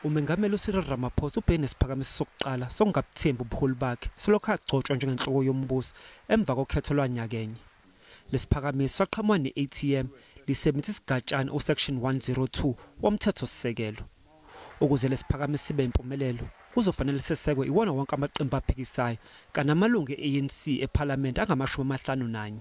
Umengameli uCyril Ramaphosa ubhekene nesiphakamiso sokuqala sokungabuthembi ubuholi bakhe selokhu agcotshwa njengenhloko yombuso emva kokhetho lwanyakenye. Lesiphakamiso saqhamuka ne-ATM lisebenzisa isigatshana uSection 102 woMthethosisekelo. Ukuze lesiphakamiso sibe impumelelo, kuzofanele sesekwe iwona wonke amaqembu aphikisayo kanye namalungu e-ANC ePhalamende angama-51.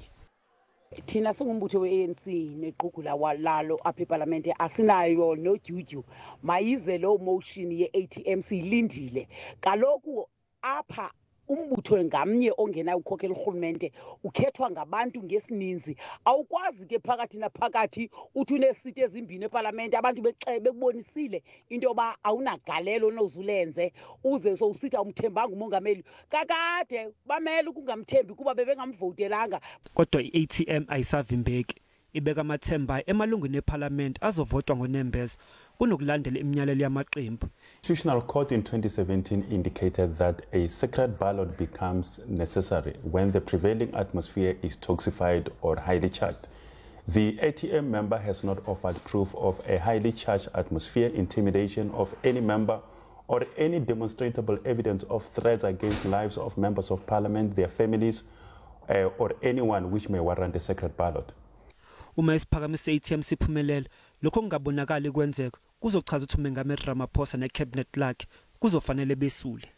Thina singumbutho we-ANC negqugula lalo apha epalamente, asinayo nodyudyu. Mayize loo motion ye-ATM, siyilindile kaloku. Apha umbutho ngamnye ongenayo ukhokhela urhulumente ukhethwa ngabantu ngesininzi. Awukwazi ke phakathi naphakathi uthi uneesiti ezimbini epalamente, abantu bekubonisile into yoba awunagalelo onozulenze, uze sowusithi awumthembanga umongameli. Kakade bamele ukungamthembi kuba bebengamvotelanga. Kodwa i-ATM ayisavimbeki, ibeka amathemba emalungwini ephalamende azovotwa ngonembeza kunokulandela imiyalelo yamaqembu. Constitutional Court in 2017 indicated that a secret ballot becomes necessary when the prevailing atmosphere is toxified or highly charged. The ATM member has not offered proof of a highly charged atmosphere, intimidation of any member, or any demonstrable evidence of threats against lives of members of parliament, their families, or anyone which may warrant a secret ballot. Uma isiphakamiso se-ATM siphumelela, lokho kungabonakali kwenzeka kuzochaza ukuthi umengameli Ramaphosa necabinet lakhe kuzofanele besule.